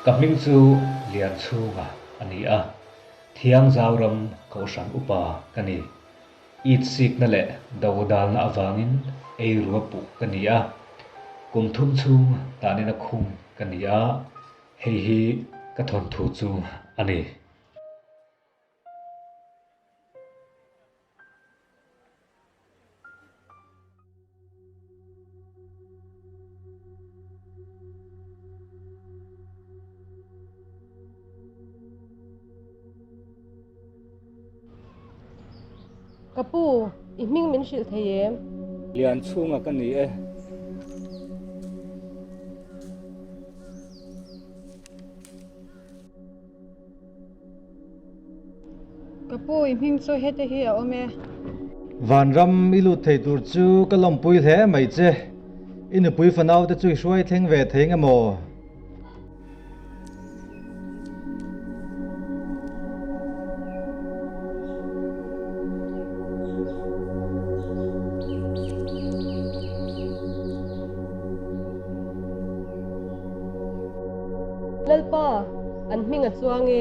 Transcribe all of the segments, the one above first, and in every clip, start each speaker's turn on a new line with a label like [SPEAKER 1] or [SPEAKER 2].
[SPEAKER 1] Ka hming chu Lianchhunga a ni a, Thiangzau ram Kohhran Upa ka ni. Itsikna leh dodalna avangin eirua puh ka ni a, kum thum chhung tanina khung ka ni a, hei hi ka thawnthu chu a ni.
[SPEAKER 2] Ka pu, i hming min hrilh thei em?
[SPEAKER 1] Lianchhunga ka ni e.
[SPEAKER 3] Ka pu, i hming chu hete hi a awm e.
[SPEAKER 4] Vanram i lut thei tur chu ka lawmpui hle mai che. I nupui fanau te chu i hruai thleng ve thei nge maw?
[SPEAKER 2] Lalpa, an hming a chuang e.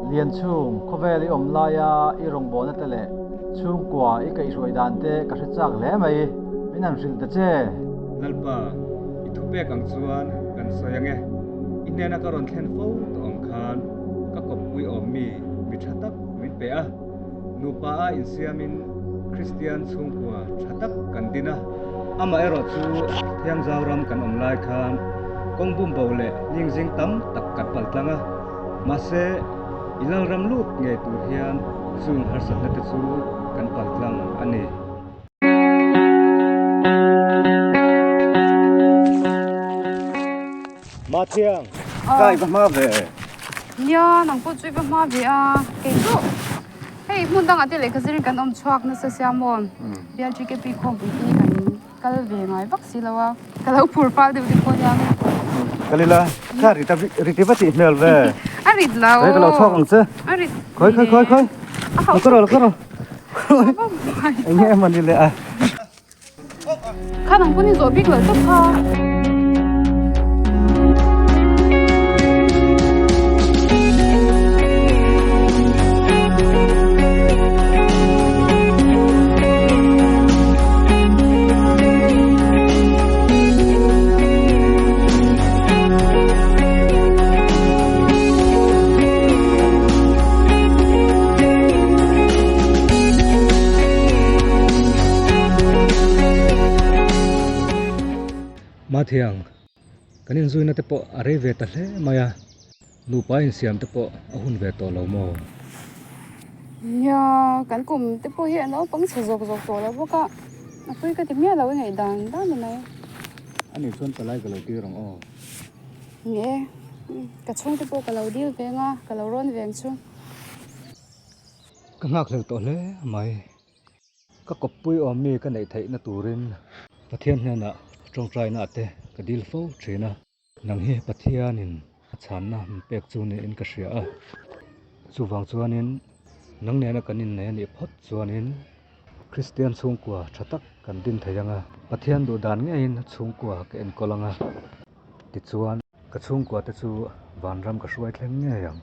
[SPEAKER 4] Lianchhung, khawvel i awm laia i rawngbawlna te leh chhungkua i kaihhruai dan te ka hre chak hle mai, min han hrilh ta che.
[SPEAKER 1] Lalpa, i thupek ang chuan kan sawi ange, i hnena ka rawn thlen fo tawh ang khan ka kawppui awm mi mi tha tak min pe a, nupa a insiamin Kristian chhungkua tha tak kan din a. Amaherawh chu Thiangzau ram kan awm lai khan kawng bumbo leh lingzing tam tak kan pal tlang a, mahse i lalram lut ngei tur hian chung harsatna te chu kan pal tlang a ni. Mathiang, ka i va hma ve.
[SPEAKER 3] Nia, nang pawh chu i va hma ve a, kei chu hei hmun dangah te lehkha zirin kan awm chhuak nasa sia maw, BLGKP khawmpui hi kan kal ve ngai vak si lo a, ka lo phur fal deuh te pawh nia.
[SPEAKER 4] Kal ila, kha rit a rit i va tih hmel ve.
[SPEAKER 3] A rit lo.
[SPEAKER 4] Khawi ka lo chhuak ang che.
[SPEAKER 3] A rit.
[SPEAKER 4] Khawi khawi khawi khawi. Lo ka rawh lo ka rawh. Eng nge emaw ni leh a.
[SPEAKER 3] Kha nang pawh ni zawh bik loh tawp kha.
[SPEAKER 1] Mathiang, kan inzuina te pawh a rei ve ta hle mai a, nupa insiam te pawh a hun ve tawh lo maw?
[SPEAKER 3] Nia, kan kum te pawh hi a naupang chhe zawk zawk tawh lo bawk a, a pui ka ti miah lo i ngaih dan dan a mai.
[SPEAKER 1] Ani chuan palai ka lo tir ang aw.
[SPEAKER 3] Ni e, ka chhungte pawh ka lo dil veng a, ka lo rawn veng chu.
[SPEAKER 1] Ka nghakhlel tawh hle mai. Ka kawppui awm mi ka neih theihna turin Pathian hnenah tawngtaina te ka dil fo thin a. Nang hi Pathianin a chhanna min pek chu niin ka hria a. Chuvang chuanin nang nena kan innei a nih phawt chuanin Kristian chhungkua tha tak kan din thei ang a. Pathian duh dan ngeiin chhungkua ka enkawl ang a. Tichuan ka chhungkua te chu vanram ka hruai thleng ngei ang.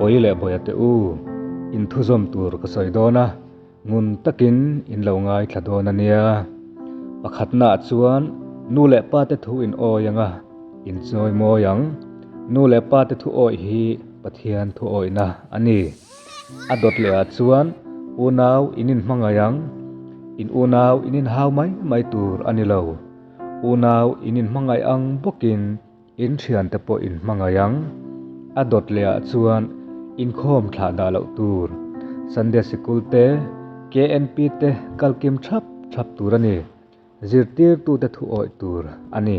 [SPEAKER 1] Bawi leh Bawia te u, in thuzawm tur ka sawi dawn a, ngun takin in lo ngaithla dawn a nia. Pakhatnaah chuan nu leh pa te thu in awi ang a, in chawi mawi ang. Nu leh pa te thu awih hi Pathian thu awihna a ni. A dawt lehah chuan unau in inhmangaih ang, in unau in inhau mai mai tur a ni lo. Unau in inhmangaih ang bawkin In thiante pawh in hmangaih ang. A dawt leh ah chuan inkhawm thlah dah loh tur. Sunday sikul te, KNP te kal kim thap thap tur a ni. Zirtirtute thu awih tur a ni.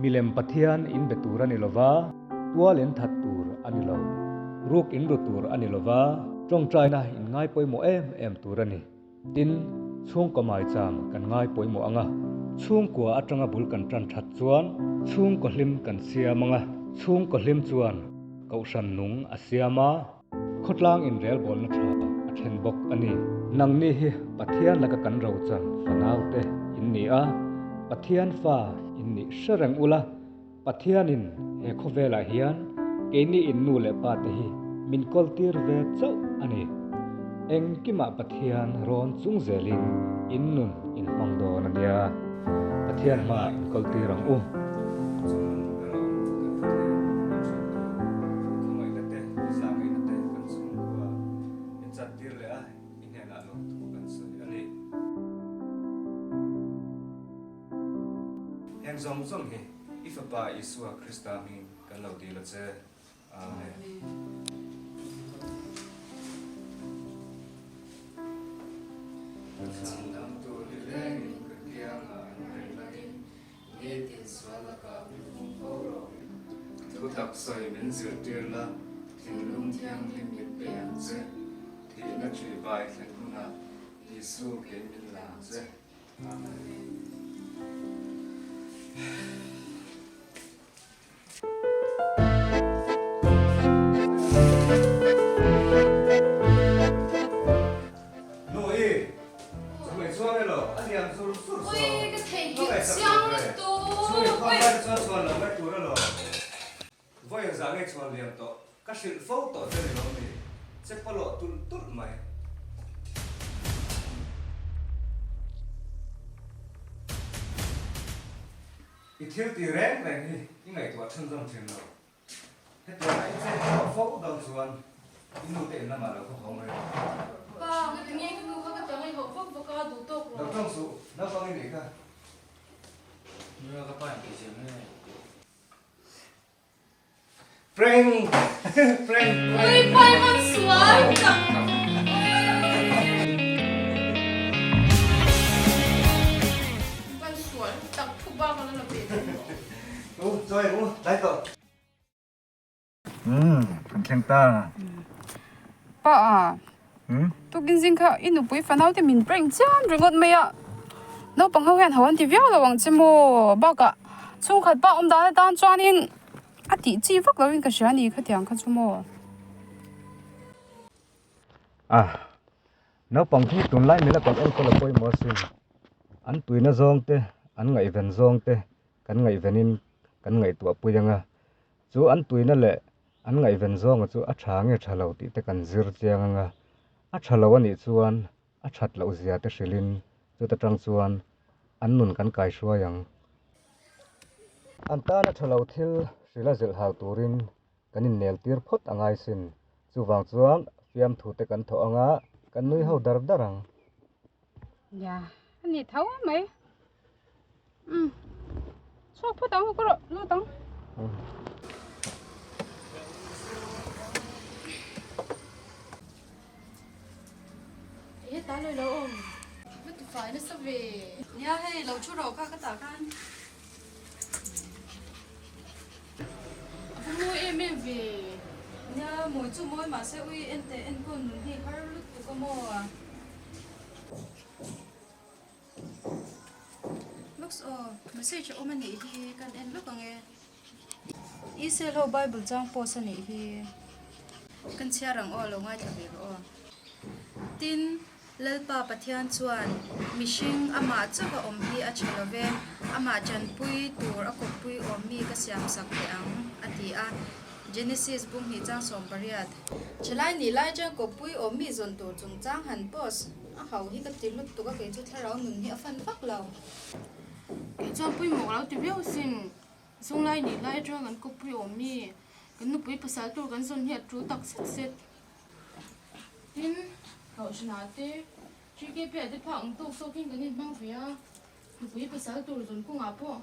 [SPEAKER 1] Milem Pathian in be tur a ni lova, tual in that tur a ni lo. Ruk in ru tur a ni lova, tawngtaina in ngai pawimawh em em tur a ni. Tin, chhungkaw maicham kan ngai pawimawh ang a, chhungkua atanga bul kan tan that chuan chhungkaw hlim kan siam ang a, chhungkaw hlim chuan kohhran nung a siam a, khawtlang inrelbawlna tha a then bawk a ni. Nangni hi Pathian laka kan rochan fanaute in ni a, Pathian fa in nih hre reng ula, Pathianin he khawvelah hian keini in nu leh pa te hi min kawltir ve chauh a ni. Engkimah Pathian rawn chung zelin in nun in hmang dawn a nia. Pathian hmaah in kawltir ang u. Heng zawng zawng hi i Fapa Isua Krista hmingin kan lo dil a che. Amen. Ka chhandamtu ni rengin ka kiangah an reng langin nitin sual lakah min hum fo rawh. Thutak sawi min zirtir la, thinlung thianghlim min pe ang che. Thihna ṭih bai thlen hunah Isu kei min la ang che. Ka hrilh fo tawh che ni lo mi, che pawlawh tulh tulh mai. I thil ti reng reng hi i ngaihtuah chhunzawm thin lo. Hetianga i chet chhuah fo dawn chuan i nu te in lamah lo khaw haw mai rawh.
[SPEAKER 5] Pa, ka ti nge ka nu kha ka ta ngaihawh vak vak a, duh tawk rawh.
[SPEAKER 1] Lo tawng suh, naupang i nih kha.
[SPEAKER 6] Nula ka pa in ti zel nge.
[SPEAKER 1] Prank! Prank!
[SPEAKER 5] Ui pai van sual tak! Van sual tak thu bak ala la ve dawn lo.
[SPEAKER 1] U, chawi u, tlai tawh. Umm, kan thleng ta.
[SPEAKER 3] Pa a, tukin zing kha i nupui fanau te min prank chiam ringawt mai a. Naupang ho hian ho an ti viau lo ang che maw? Bakah chhungkhat pa awm dan atan chuanin a tih chi vak loin ka hria a ni khatiang kha chu maw?
[SPEAKER 1] A, naupang hi tunlai mila kan enkawl a pawimawh asin. An tuina zawng te, an ngaihven zawng te kan ngaihvenin kan ngaihtuah pui ang a. Chu an tuina leh an ngaihven zawnga chu a tha nge tha lo tih te kan zir chiang ang a. A tha lo a nih chuan a that loh zia te hrilhin chuta tang chuan an nun kan kai hruai ang. An tana tha lo thil hrila zilh hau turin kan innel tir phawt a ngai sin. Chuvang chuan fiamthu te kan thawh ang a, kan nui ho dar dar ang.
[SPEAKER 3] Nia, a ni tho mai. Umm, chhuak phawt ang, ka rawh lut ang.
[SPEAKER 5] He ta loi lo awm. Va ti fai nasa ve. Nia hei lo thu rawh kha ka tah khan. A va mawi em em ve. Nia mawi chu mawi mahse ui en teh enkawl nun hi har lutuk a maw. Looks aw message a awm a nih hi kan en lawk ang e. Israel ho bible chang post a nih hi kan chhiar ang aw lo ngaithla ve rawh aw. Tin, Lalpa Pathian chuan mihring amah chauha awm hi a tha lo ve, amah tanpui tur a kawppui awm mi ka siam sak teh ang a ti a. Genesis bung hnih chang 18. Thalai nih lai chuan kawppui awm mi zawn tur chungchang han post a hau hi ka ti lutuk a, kei chu thlarau nun hi a fan vak lo.
[SPEAKER 7] Kei chuan pawimawh ka lo ti viau sin. Zunglai nih lai atanga kan kawppui awm mi kan nupui pasal tur kan zawn hi a tul tak zet zet. Tin, Kohhranah te GKP ah te phak ang tawk zawkin kan inhmang ve a, nupui pasal tur zawn kawngah pawh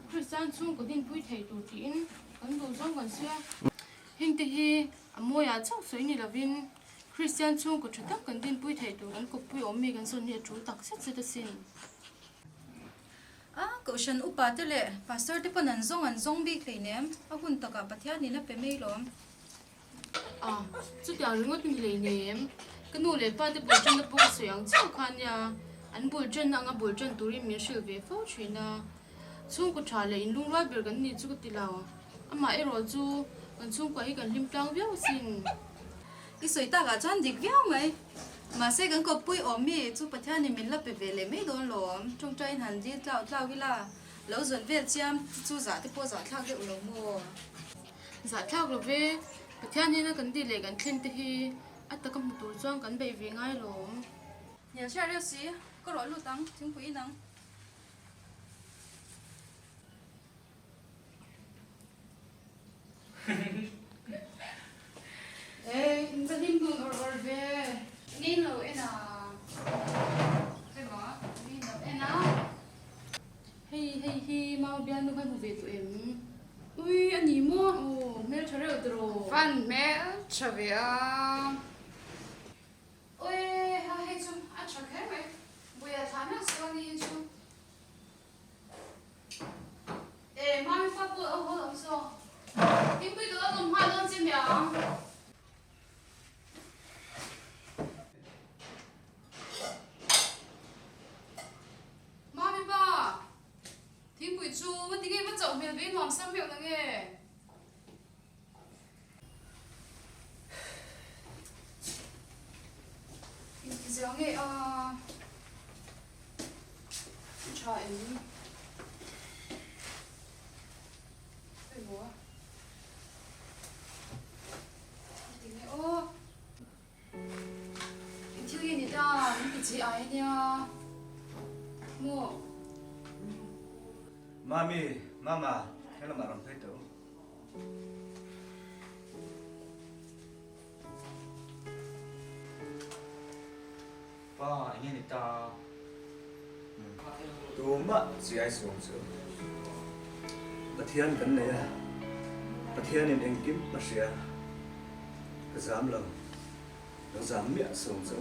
[SPEAKER 7] Kristian chhungkaw dinpui thei tur tiin kan duh zawng kan sawi a. Hengte hi a mawiah chauh sawi ni lovin Kristian chhungkaw tha tak kan dinpui thei tur kan kawppui awm mi kan zawn hi a tul tak zet zet asin.
[SPEAKER 5] A, Kohhran upa te leh Pastor te pawn an zawng an zawng bik hleinem, a hun takah Pathianin a pe mai lawm.
[SPEAKER 7] A, chutiang ringawt ni hleinem, ka nu leh pa te bul ṭanna pawh ka sawi ang chiah kha nia, an bul ṭanna anga bul ṭan turin min hrilh ve fo ṭhin a, chhungkaw ṭha leh inlungrual ber kan ni chu ka ti lo, amah erawh chu kan chhungkua hi kan hlim tlang viau asin.
[SPEAKER 5] I sawi takah chuan dik viau mai. Mahse kan kawppui awm mi chu Pathianin min la pe ve leh mai dawn lawm. Tawngtaiin han dil tlau tlau ila, lo zawn vel chiam te chu zah te pawh zahthlak deuh lo maw?
[SPEAKER 7] Zahthlak lo ve, Pathian hnena kan dil leh kan thlen te hi a taka hmu tur chuan kan beih ve ngai lawm.
[SPEAKER 5] Hnial hriat reuh si, ka rawh lut ang, thingpui in ang.
[SPEAKER 3] Ê, in va hlim dun awr awr ve. Ngei lo en a. Hei maw, ngei lo en a.
[SPEAKER 7] Hei, hei hi Mau bialnu kha hmu ve tawh em?
[SPEAKER 3] Ui, a ni maw?
[SPEAKER 7] Aw, hmeltha reuh tiraw?
[SPEAKER 3] Van hmeltha ve a. Ui, ha hei chu a tha kher mai. Buia thla meuh sual ni hi chu. E, mami fa pawh a haw lo saw. Thingpui ka lo lawm nghal dawn che miang. Mami pa, thingpui chu va ti nge va chauh hmel ve nuam sam meuh na nge? Inti zia nge a? Tha em? Emaw a? Inti nge aw? Thil hi ni ta, min ti chi ai ania. Maw?
[SPEAKER 1] Mami, Mama, helamah rawn phei tawh u.
[SPEAKER 6] Pa, eng nge ni ta?
[SPEAKER 1] Tumah chiai suam chu Pathian kan nei a, Pathianin engkim a hria, ka zam lo, lo zam miah suam chu.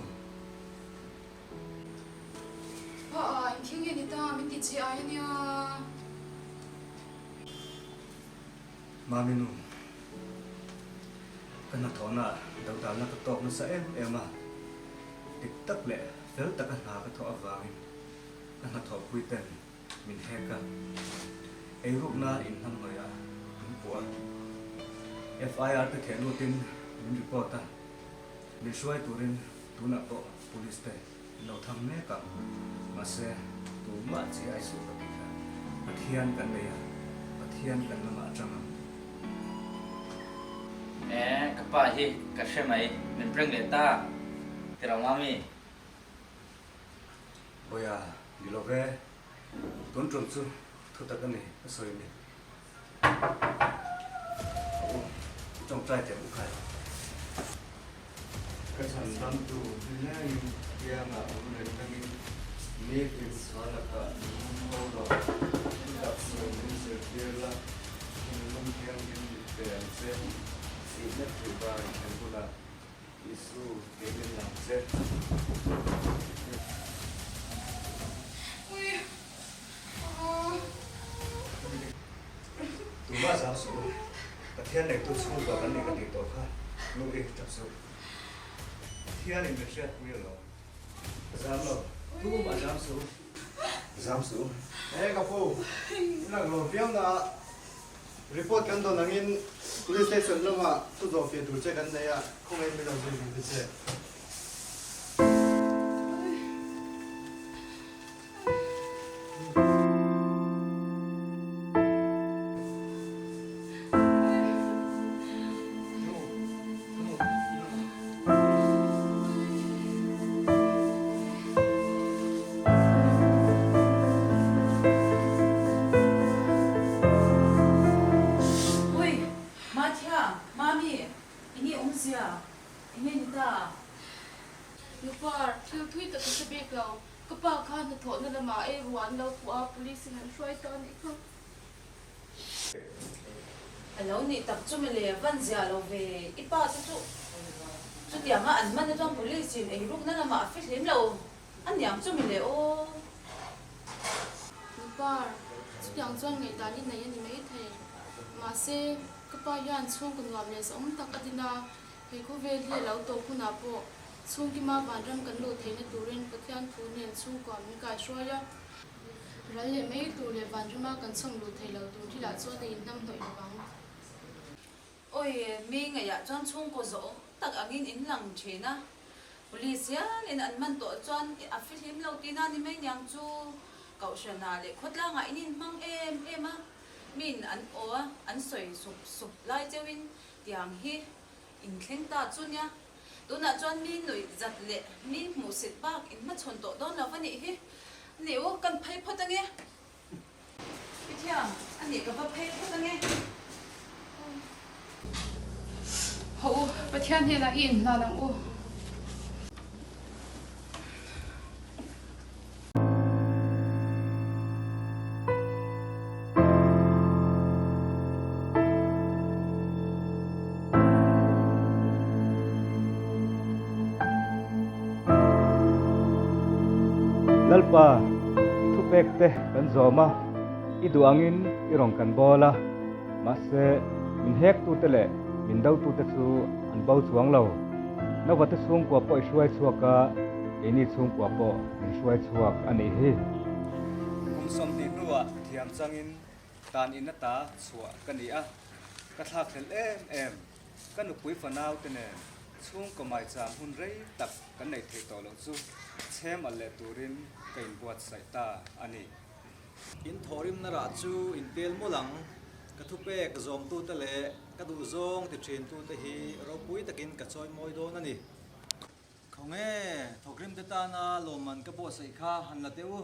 [SPEAKER 3] Pa, eng thil nge ni ta? Min ti chiai ania.
[SPEAKER 1] Mami nu, ka hnathawhna dodalna ka tawk nasa em em a, dik tak leh fel taka hna ka thawh avangin ka hnathawhpui ten min hek a, eirukna inhnamhnawih ah min puh a, FIR te theh lutin min report a, min hruai turin tunah pawh police te min lo tham mek ang, mahse tumah chi ai suh ka tih kha Pathian kan nei a, Pathian kan lamah atang ang.
[SPEAKER 6] E, ka pa hi ka hre mai, min prank leh ta, ti lo mami.
[SPEAKER 1] Bawia, ni lo ve, tun tum chu thu tak a ni ka sawi ni. A u, i tawngtai teh u khai. Ka chhan damtu hnengin kiangah awm reng rengin nitin sual lakah min ho rawh. Thutak sawi min zirtir la, thinlung thianghlim mit pe ang che. Thihna ṭihbar thlen hunah Isu kei min lang che. Tuma zam suh u, Pathian neitu chhungkua kan nih ka tih tawh kha nu i tap suh. Pathian in min hriatpui alawm. Ka zam lo, tumah zam suh u, zam suh u.
[SPEAKER 4] He ka pu, i lang lo viau na a, report kan dawn angin Police Station lamah thu zawh fiah tur che kan nei a, khawngaih min lo zui ve ta che.
[SPEAKER 7] lamah ei ruah an lo puh a, police in an hruai ta a nih kha.
[SPEAKER 5] A lo nih tak chu mile van zia lo ve, i pa te chu chutianga an man chuan police in eirukna lamah a fihlim lo a niang chu mile aw.
[SPEAKER 7] Nupar, chutiang chuan ngaihdan i nei a ni maithei. Mahse, ka pa hian chhungkaw nuam leh zahawm tak a din a, he khawvel hi a lo tawp hunah pawh chhungkima vanram kan luh theihna turin Pathian thu nen chhungkua min kaihruai a. Ral leh mai tur leh vanrama kan chhawm luh theih loh tur thilah chuan a inhnamhnawih lo vang.
[SPEAKER 5] Awi, mi ngaihah chuan chhungkaw zawh tak angin in lang thin a, Police hianin an man tawh chuan a fihlim lo tihna ni mai niang chu Kohhranah leh khawtlangah in inhmang em em a, miin an aw a, an sawi sup sup lai cheuhin tiang hi inthleng ta chu nia. Tunah chuan mi nuih zat leh mi hmuhsit bak in hmachhawn tawh dawn lo va nih hi. Ni u, kan phei phawt ange. I thiam a nih ka va phei phawt ange.
[SPEAKER 3] Hawh u, Pathian hnenah i inhlan ang u.
[SPEAKER 1] Lalpa, i thupek te kan zawm a, i duh angin i rawn kan bawl a, mahse min hek tute leh min do tute chu an bo chuang lo. Nova te chhungkua pawh i hruai chhuak a, keini chhungkua pawh min hruai chhuak a nih hi. Kum 20 hnuah thiam changin tan in ata chhuah ka ni a, ka thlak hlel em em. Ka nupui fanau te nen chhungkaw maicham hun rei tak kan neih theih tawh loh chu chhem alh leh turin ka inbuatsaih ta a ni.
[SPEAKER 8] In thawhrimna rah chu in tel mawlh ang. Ka thupek zawmtute leh ka duhzawng ti thintute hi ropui takin ka chawimawi dawn a ni. Khawnge, thawkrimte tana lawmman ka buatsaih kha han la teh u.